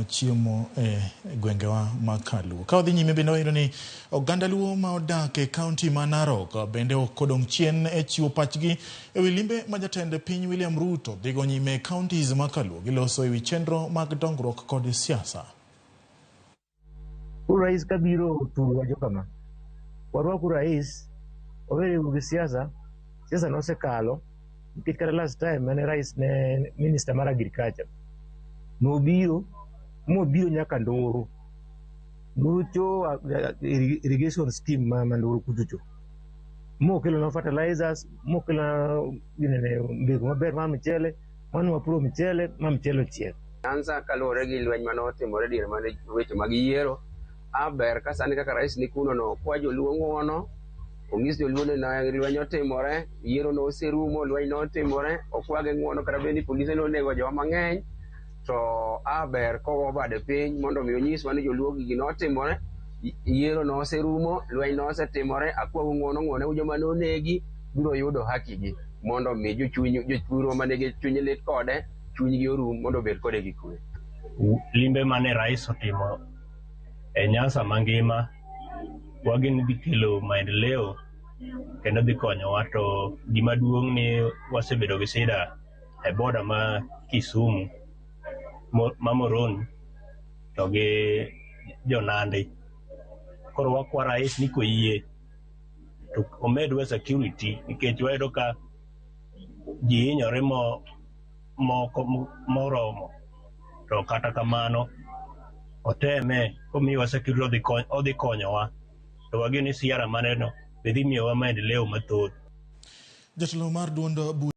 Chiemo e gwengewa ma Kaluo. Ka wadhi nyime bende wayudo ni oganda Luo ma odak e kaunti ma Narok bende ok odong' chien e chiwo pachgi e wi limbe ma jatend piny William Ruto dhigo nyime e kauntis ma Kaluo giloso e wi chenro mag dongruok kod siasa. Koro rais kabiro to wacho kama, warwaku rais, wawere gi siasa, siasa nosekalo nikech kata last time mane rais ne minister mar agriculture nobiro mobiro nyaka Nduru. Nduru cho irrigation scheme ma Nduru kucho cho. Mokelonwa fertilizers, mokelonwa ginene mbegu maber mar mchele, mano wapuro mchele ma mchele ochiek. Nyanza kaluwore gi lweny mane otimore diere mane weche mag yiero. A ber ka sani kaka rais ni kuno no okwa joluo ng'uono, onyis joluo ni ne lweny otimore, yiero noserumo, lweny notimore, okwagi ng'uono kata bed ni polise nonego jowa mang'eny, to a ber kogo bade piny mondo mi onyiswa ni joluo gigi notimore, yiero noserumo, lweny nosetimore, akwau ng'uono, ng'uono joma nonegi biro yudo haki gi mondo mi jochuny jochuro manigi chuny lit kode chunygi orum mondo obed kode gi kwe. Limbe mane rais otimo e Nyanza mangima wageno dhi kelo maendeleo kendo dhi konyowa to gima duong' ni wasebedo gi shida e boda ma Kisumu ma Moroni to gi jo Nandi. Koro wakwa rais ni koyie to omedwa security nikech wayudo ka ji hinyore mo moko moromo to kata kamano oteme komiyowa security odhi konyowa to wageno ni siara maneno be dhi miyowa maendeleo mathoth. Jatelo mar duond